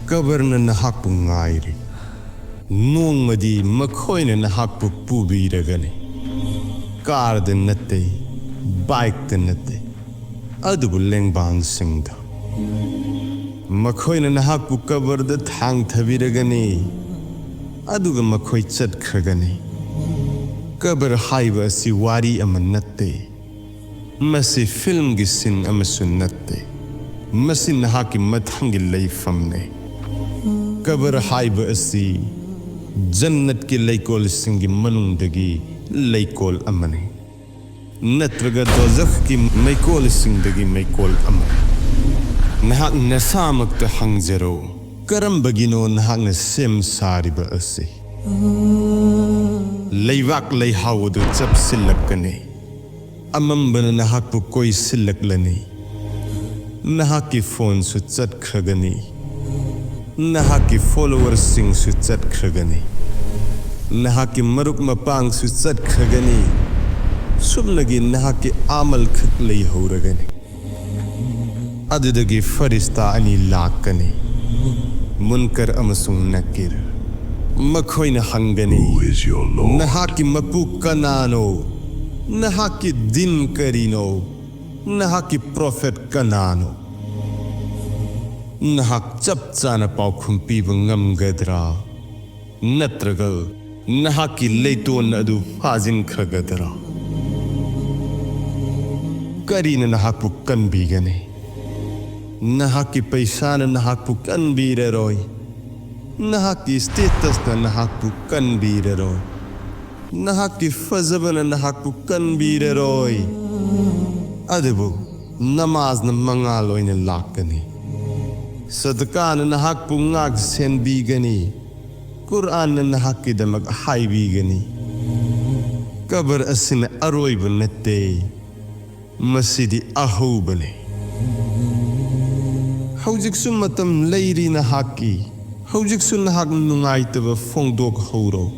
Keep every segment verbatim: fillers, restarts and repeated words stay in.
ꯀꯕꯔꯅ ꯅꯍꯥꯛꯄꯨ ꯉꯥꯏꯔꯤ꯫ ꯅꯣꯡꯃꯗꯤ ꯃꯈꯣꯏꯅ ꯅꯍꯥꯛꯄꯨ ꯄꯨꯕꯤꯔꯒꯅꯤ꯫ ꯀꯥꯔꯗ ꯅꯠꯇꯦ, ꯕꯥꯏꯛꯇ ꯅꯠꯇꯦ, ꯑꯗꯨꯕꯨ ꯂꯦꯡꯕꯥꯟꯁꯤꯡꯗ꯫ ꯃꯈꯣꯏꯅ ꯅꯍꯥꯛꯄꯨ ꯀꯕꯔꯗ ꯊꯥꯡꯊꯕꯤꯔꯒꯅꯤ, ꯑꯗꯨꯒ ꯃꯈꯣꯏ ꯆꯠꯈ꯭ꯔꯒꯅꯤ꯫ ꯀꯕꯔ ꯍꯥꯏꯕ ꯑꯁꯤ ꯋꯥꯔꯤ ꯑꯃ ꯅꯠꯇꯦ꯫ ꯃꯁꯤ ꯐꯤꯜꯝꯒꯤ ꯁꯤꯟ ꯑꯃꯁꯨ ꯅꯠꯇꯦ꯫ ꯃꯁꯤ ꯅꯍꯥꯛꯀꯤ ꯃꯊꯪꯒꯤ ꯂꯩꯐꯝꯅꯤ꯫ ꯀꯕꯔ ꯍꯥꯏꯕ ꯑꯁꯤ ꯖꯟꯅꯠꯀꯤ ꯂꯩꯀꯣꯜꯁꯤꯡꯒꯤ ꯃꯅꯨꯡꯗꯒꯤ ꯂꯩꯀꯣꯜ ꯑꯃꯅꯤ, ꯅꯠꯇ꯭ꯔꯒ ꯗꯣꯖꯈꯀꯤ ꯃꯩꯀꯣꯜꯁꯤꯡꯗꯒꯤ ꯃꯩꯀꯣꯜ ꯑꯃꯅꯤ꯫ ꯅꯍꯥꯛ ꯅꯁꯥꯃꯛꯇ ꯍꯪꯖꯔꯣ, ꯀꯔꯝꯕꯒꯤꯅꯣ ꯅꯍꯥꯛꯅ ꯁꯦꯝ ꯁꯥꯔꯤꯕ ꯑꯁꯤ? ꯂꯩꯕꯥꯛ ꯂꯩꯍꯥꯎ ꯑꯗꯨ ꯆꯞꯁꯤꯜꯂꯛꯀꯅꯤ꯫ ꯑꯃꯝꯕꯅ ꯅꯍꯥꯛꯄꯨ ꯀꯣꯏꯁꯤꯜꯂꯛꯂꯅꯤ꯫ ꯅꯍꯥꯛꯀꯤ ꯐꯣꯟꯁꯨ ꯆꯠꯈ꯭ꯔꯒꯅꯤ꯫ ꯅꯍꯥꯛꯀꯤ ꯐꯣꯂꯣꯋꯔꯁꯤꯡꯁꯨ ꯆꯠꯈ꯭ꯔꯒꯅꯤ꯫ ꯅꯍꯥꯛꯀꯤ ꯃꯔꯨꯞ ꯃꯄꯥꯡꯁꯨ ꯆꯠꯈ꯭ꯔꯒꯅꯤ꯫ ꯁꯨꯞꯅꯒꯤ ꯅꯍꯥꯛꯀꯤ ꯑꯃꯜ ꯈꯛ ꯂꯩꯍꯧꯔꯒꯅꯤ꯫ ꯑꯗꯨꯗꯒꯤ ꯐꯔꯤꯁꯇꯥ ꯑꯅꯤ ꯂꯥꯛꯀꯅꯤ, ꯃꯨꯟꯀꯔ ꯑꯃꯁꯨꯡ ꯅꯀꯤꯔ꯫ ꯃꯈꯣꯏꯅ ꯍꯪꯒꯅꯤ, "Who is your Lord?" "ꯅꯍꯥꯛꯀꯤ ꯃꯄꯨ ꯀꯅꯥꯅꯣ? ꯅꯍꯥꯛꯀꯤ ꯗꯤꯟ ꯀꯔꯤꯅꯣ? ꯅꯍꯥꯛꯀꯤ ꯄ꯭ꯔꯣꯐꯦꯠ ꯀꯅꯥꯅꯣ?" ꯅꯍꯥꯛ ꯆꯞ ꯆꯥꯅ ꯄꯥꯎꯈꯨꯝ ꯄꯤꯕ ꯉꯝꯒꯗ꯭ꯔꯥ? ꯅꯠꯇ꯭ꯔꯒ ꯅꯍꯥꯛꯀꯤ ꯂꯩꯇꯣꯟ ꯑꯗꯨ ꯐꯥꯖꯤꯟꯈ꯭ꯔꯒꯗ꯭ꯔꯥ? ꯀꯔꯤꯅ ꯅꯍꯥꯛꯄꯨ ꯀꯟꯕꯤꯒꯅꯤ? ꯅꯍꯥꯛꯀꯤ ꯄꯩꯁꯥꯅ ꯅꯍꯥꯛꯄꯨ ꯀꯟꯕꯤꯔꯔꯣꯏ꯫ ꯅꯍꯥꯛꯀꯤ ꯁ꯭ꯇꯦꯇꯁꯅ ꯅꯍꯥꯛꯄꯨ ꯀꯟꯕꯤꯔꯔꯣꯏ꯫ ꯅꯍꯥꯛꯀꯤ ꯐꯖꯕꯅ ꯅꯍꯥꯛꯄꯨ ꯀꯟꯕꯤꯔꯔꯣꯏ꯫ ꯑꯗꯨꯕꯨ ꯅꯃꯥꯖꯅ ꯃꯉꯥꯜ ꯑꯣꯏꯅ ꯂꯥꯛꯀꯅꯤ꯫ ꯁꯗꯀꯥꯅ ꯅꯍꯥꯛꯄꯨ ꯉꯥꯛ ꯁꯦꯟꯕꯤꯒꯅꯤ꯫ ꯀꯨꯔꯑꯥꯟꯅ ꯅꯍꯥꯛꯀꯤꯗꯃꯛ ꯍꯥꯏꯕꯤꯒꯅꯤ꯫ ꯀꯕꯔ ꯑꯁꯤꯅ ꯑꯔꯣꯏꯕ ꯅꯠꯇꯦ꯫ ꯃꯁꯤꯗꯤ ꯑꯍꯧꯕꯅꯤ꯫ ꯍꯧꯖꯤꯛꯁꯨ ꯃꯇꯝ ꯂꯩꯔꯤ ꯅꯍꯥꯛꯀꯤ꯫ ꯍꯧꯖꯤꯛꯁꯨ ꯅꯍꯥꯛ ꯅꯨꯡꯉꯥꯏꯇꯕ ꯐꯣꯡꯗꯣꯛꯍꯧꯔꯣ꯫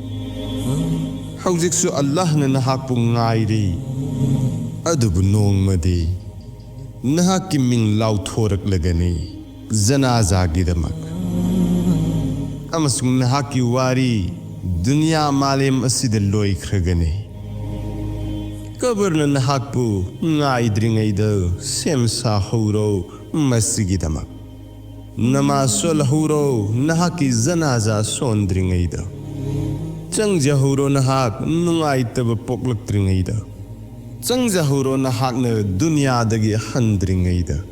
ꯍꯧꯖꯤꯛꯁꯨ ꯑꯜꯂꯥꯍꯅ ꯅꯍꯥꯛꯄꯨ ꯉꯥꯏꯔꯤ꯫ ꯑꯗꯨꯕꯨ ꯅꯣꯡꯃꯗꯤ ꯅꯍꯥꯛꯀꯤ ꯃꯤꯡ ꯂꯥꯎꯊꯣꯔꯛꯂꯒꯅꯤ ꯖꯅꯥꯖꯥꯒꯤꯗꯃꯛ꯫ ꯑꯃꯁꯨꯡ ꯅꯍꯥꯛꯀꯤ ꯋꯥꯔꯤ ꯗꯨꯅꯤꯌꯥ ꯃꯥꯂꯦꯝ ꯑꯁꯤꯗ ꯂꯣꯏꯈ꯭ꯔꯒꯅꯤ꯫ ꯀꯕꯔꯅ ꯅꯍꯥꯛꯄꯨ ꯉꯥꯏꯗ꯭ꯔꯤꯉꯩꯗ ꯁꯦꯝ ꯁꯥꯍꯧꯔꯣ ꯃꯁꯤꯒꯤꯗꯃꯛ꯫ ꯅꯃꯥꯖ ꯁꯣꯜꯍꯧꯔꯣ ꯅꯍꯥꯛꯀꯤ ꯖꯅꯥꯖꯥ ꯁꯣꯟꯗ꯭ꯔꯤꯉꯩꯗ꯫ ꯆꯪꯖꯍꯧꯔꯣ ꯅꯍꯥꯛ ꯅꯨꯡꯉꯥꯏꯇꯕ ꯄꯣꯛꯂꯛꯇ꯭ꯔꯤꯉꯩꯗ꯫ ꯆꯪꯖꯍꯧꯔꯣ ꯅꯍꯥꯛꯅ ꯗꯨꯅꯤꯌꯥꯗꯒꯤ ꯍꯟꯗ꯭ꯔꯤꯉꯩꯗ꯫